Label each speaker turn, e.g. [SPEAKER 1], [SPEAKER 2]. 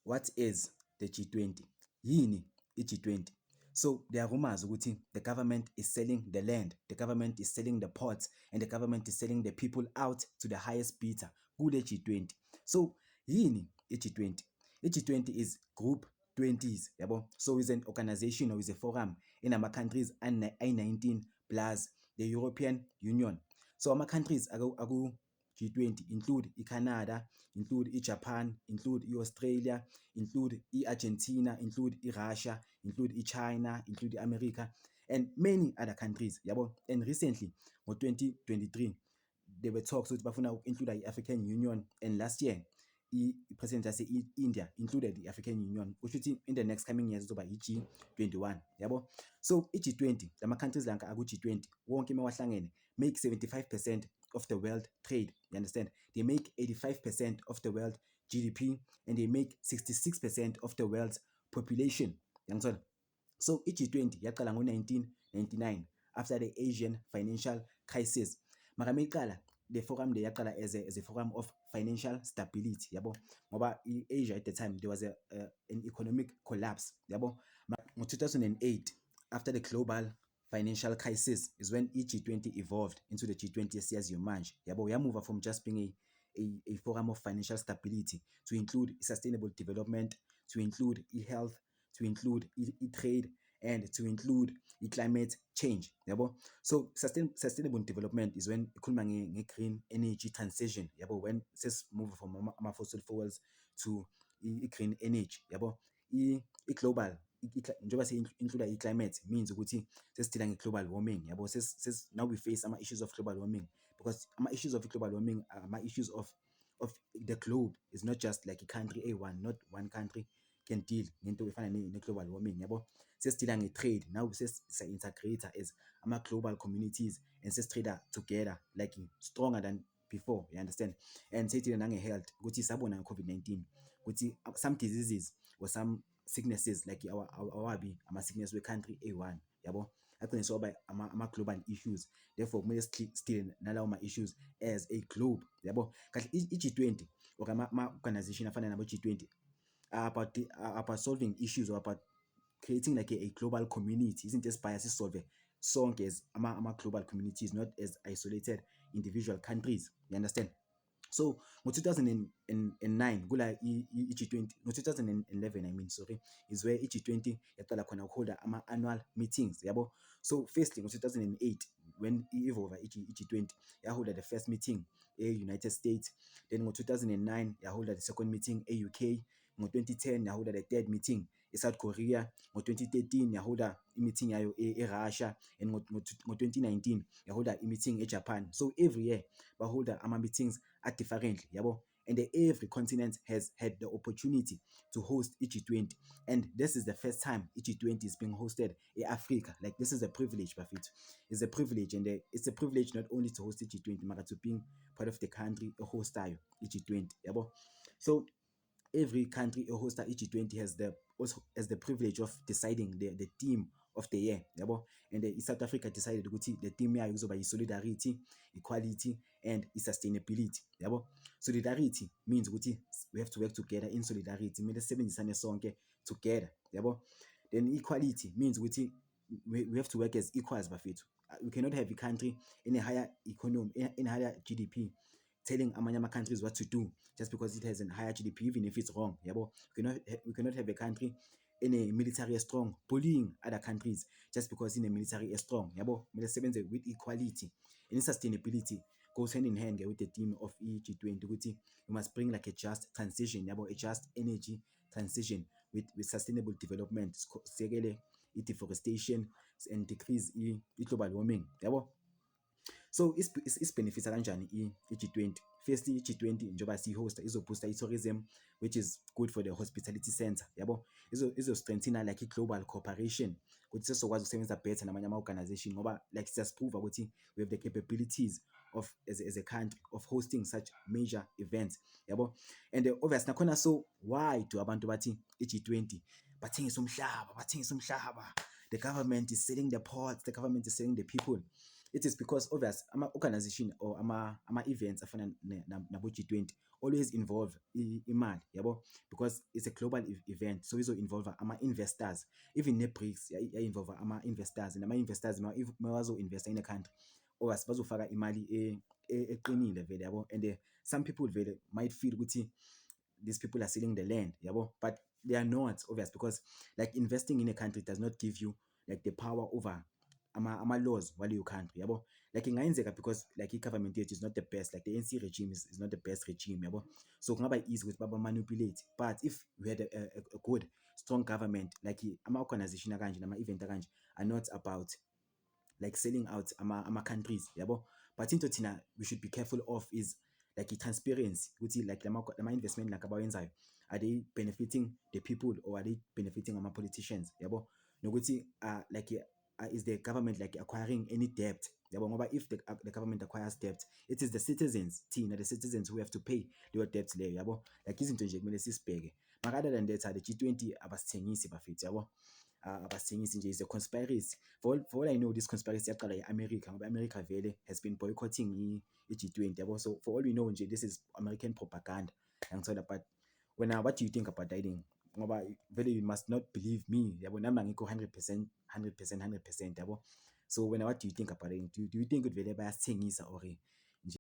[SPEAKER 1] what is the G20? Yini i-G20? So there are rumors ukuthi the government is selling the land, the government is selling the ports, and the government is selling the people out to the highest bidder kule G20. So yini i-G20? I-G20 is Group 20s, yabo. So it's an organization or is a forum in our countries I-19 plus the European Union. So our countries aku G20 include Canada, include Japan, include Australia, include Argentina, include Russia, include China, include America, and many other countries. Yabo. And recently, in 2023, there were talks with bafuna include the African Union, and last year, President India included the African Union, which in the next coming years over G21. Yabo. So G20, the countries like G20, wonke mawahlangene make 75% of the world trade. You understand? They make 85% of the world GDP, and they make 66% of the world's population. So G20 yaqala ngo-1999 after the Asian financial crisis. Mara the forum they yaqala as a forum of financial stability, yabo. Ngoba Asia at the time there was an economic collapse, yabo. In 2008, after the global financial crisis, is when G20 evolved into the G20 as you manage. Yabo, we are moving from just being a forum of financial stability to include sustainable development, to include e-health, to include e-trade, and to include climate change. Yabo. So sustainable development is when green energy transition. Yabo, when says move from fossil fuels to green energy. Yabo. Global njengoba include i-climate means ukuthi sesithila nge-global warming, yabo. Now we face some issues of global warming, because some issues of global warming are issues of the globe. Is not just like a country A1, not one country can deal ngento efana ne-global warming, yabo. Sesithila nge-trade, now integrator as global communities, and sesithila together like stronger than before, you understand. And sesithila nange-health, ukuthi sabona nge-COVID-19 ukuthi some diseases or some sicknesses like our sickness we country A1, yabo, agcine soba ama-global issues. Therefore kumele still nalawo ma-issues as a globe, yabo. Kahle i-G20 or organization afana nabo G20 about solving issues or about creating like a global community. Isn't this bias solve sonke as global communities, not as isolated individual countries, you understand. So in 2009 kula i-G20, no 2011 I mean, sorry, is where i-G20 yaqala khona ukuholda ama-annual meetings, yabo. So firstly in 2008 when i-evolve i-G20 yaholda the first meeting e-United States, then in 2009 yaholda the second meeting e-UK, in 2010 yaholda the third meeting e-South Korea, in 2013 yaholda i-meeting yayo e-Russia, and in 2019 yaholda i-meeting e-Japan. So every year baholda ama-meetings are differently, yabo. And every continent has had the opportunity to host G20, and this is the first time G20 is being hosted in Africa. Like, this is a privilege, Bafit. It's a privilege, and it's a privilege not only to host G20, but to being part of the country a host G20, yabo. So every country a host G20 has the privilege of deciding the theme of the year, yabo. And South Africa decided the theme yayo kuzoba solidarity, equality, and sustainability, yabo. Solidarity means we have to work together in solidarity, kumele sisebenzisane sonke together, yabo. Then equality means we have to work as equals, bafethu. We cannot have a country in a higher economy, in a higher GDP, telling amanye countries what to do just because it has a higher GDP, even if it's wrong, yabo. We cannot have a country in a military strong bullying other countries just because in a military is strong, yabo. With equality and sustainability goes hand in hand with the theme of G20. We must bring like a just transition, yabo, a just energy transition with sustainable development, deforestation, and decrease global warming, yabo. So it's benefits kanjani i-G20. Firstly, i-G20 njengoba sihosta izoboosta i-tourism, which is good for the hospitality center, yabo. Izo-strengthena like i-global cooperation, ukuthi sesokwazi ukusebenza better namanye ama-organization, ngoba like siyasiprova ukuthi we have the capabilities of as a country of hosting such major events, yabo. And obviously nakhona, so why do abantu bathi i-G20 bathengisa umhlaba, the government is selling the ports, the government is selling the people? it is because obvious ama-organization or ama-events afana nabo G20 always involve imali yabo, because it's a global event, so izo-involve ama-investors. Even ne-BRICS ya-involve ama-investors, nama-investors mawazo-investa in a country, or bazofaka imali eqinile vele yabo. And some people vele might feel ukuthi these people are selling the land yabo, but they are not, obvious, because like investing in a country does not give you like the power over ama-laws waleyo country yabo. Like ingayenzeka because like i-government yethu is not the best, like the ANC regime is not the best regime yabo, so kungaba easy ukuthi baba-manipulate. But if we had a good strong government, like ama-organization akanje nama-event akanje are not about like selling out ama-countries yabo. But into thina we should be careful of is like i-transparency, ukuthi like lama-investment like abawenzayo, are they benefiting the people or are they benefiting ama-politicians yabo. Nokuthi is the government like acquiring any debt yabo, ngoba if the government acquires debt, it is the citizens, thina the citizens, who have to pay leyo debt leyo yabo. Like izinto nje kumele sisibheke. Maka other than that, the G20 abasithengisi bafethu yabo, abasithengisi nje, is a conspiracy. For all I know, this conspiracy yaqala e-America, ngoba America vele has been boycotting i-G20 yabo. So for all we know nje, this is American propaganda yangithola. But what do you think about that thing? Ngoba vele you must not believe me yabo, nami angikho 100% yabo. So what do you think about it? Do you think ukuthi vele bayasithengisa or